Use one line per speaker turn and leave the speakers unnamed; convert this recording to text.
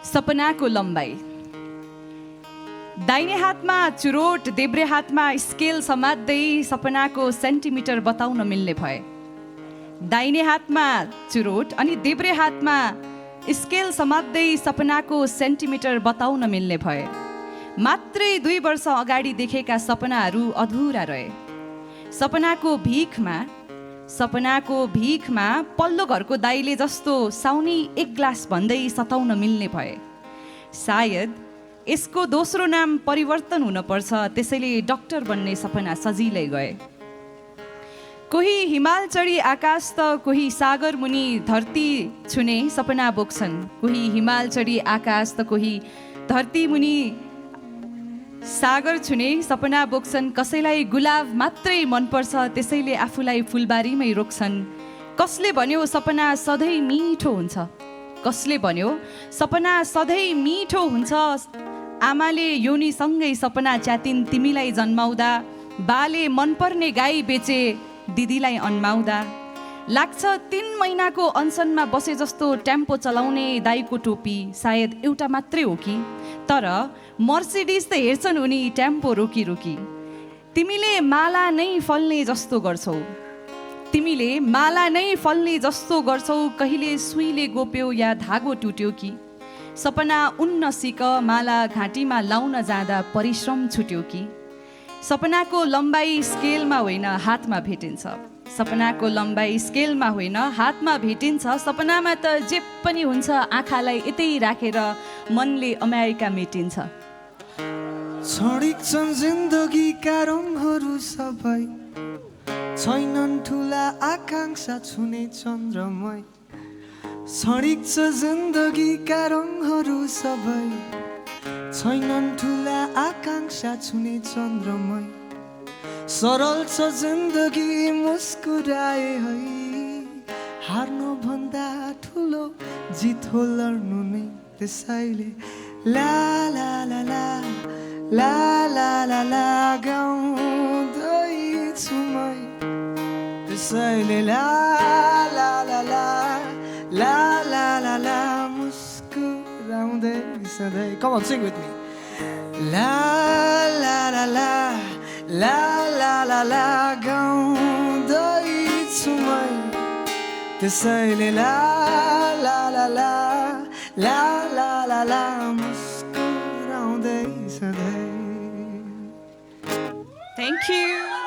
सपनाको लम्बाइ। दाहिने हातमा चुरोट, देब्रे हातमा स्केल समात्दै सपनाको सेन्टिमिटर बताउन मिल्ने भए। दाहिने हातमा चुरोट अनि देब्रे हातमा स्केल समात्दै सपनाको सेन्टिमिटर बताउन मिल्ने भए। मात्रै 2 वर्ष अगाडि देखेका सपनाहरू अधुरा रहे। सपनाको भिखमा पल्लो घरको दाइले जस्तो साउनी 1 ग्लास भन्दै सताउन मिल्ने भए। सायद यसको दोस्रो नाम परिवर्तन हुनपर्छ, त्यसैले डाक्टर बन्ने सपना सजिलै गए। कोही हिमाल चढी आकाश त कोही सागर मुनि धरती छुने सपना बोक्छन्। कोही हिमाल चढी आकाश त कोही धरती मुनि सागर छुने सपना बोक्छन्। कसैलाई गुलाब मात्रै मनपर्छ, त्यसैले आफूलाई फुलबारीमै रोक्छन्। कसले भन्यो सपना सधैँ मिठो हुन्छ? कसले भन्यो सपना सधैँ मिठो हुन्छ? आमाले योनीसँगै सपना च्यातिन् तिमीलाई जन्माउँदा। बाले मनपर्ने गाई बेचे दिदीलाई अन्माउँदा। लाग्छ 3 महिनाको अनसनमा बसे जस्तो टेम्पो चलाउने दाइको टोपी सायद एउटा मात्रै हो कि? तर मर्सिडिज त हेर्छन् उनी टेम्पो रोकी रोकी। तिमीले माला नै फल्ने जस्तो गर्छौ। कहिले सुईले गोप्यौ या धागो टुट्यो कि? सपना उन्न सिक माला घाँटीमा लाउन जाँदा परिश्रम छुट्यो कि? सपनाको लम्बाइ स्केलमा होइन हातमा भेटिन्छ। हातमा भेटिन्छ। सपनामा त जे पनि हुन्छ, आँखालाई यतै राखेर मनले अमेरिका मेटिन्छ।
छडिक छन् जिन्दगीका रङहरू सबै, छैनन् ठुला आकांक्षा छुने चन्द्रमय। छडिक छ जिन्दगीका रङहरू सबै, छैनन् ठुला आकांक्षा छुने चन्द्रमय। सरल छ जिन्दगी मुस्कुराए है, हार्नु भन्दा ठुलो जित हो लड्नु नै। त्यसैले ला ला ला ला ला ला ला ला गाउँदैछु मै। त्यसैले ला ला ला ला ला ला ला ला मुस्कुराउँदै सधैँ। Come on, sing with me. ला ला ला ला ला ला ला ला गाउँदैछु मै। त्यसैले ला ला ला ला ला ला ला ला मुस्कुराउँदै सधैँ।
Thank you.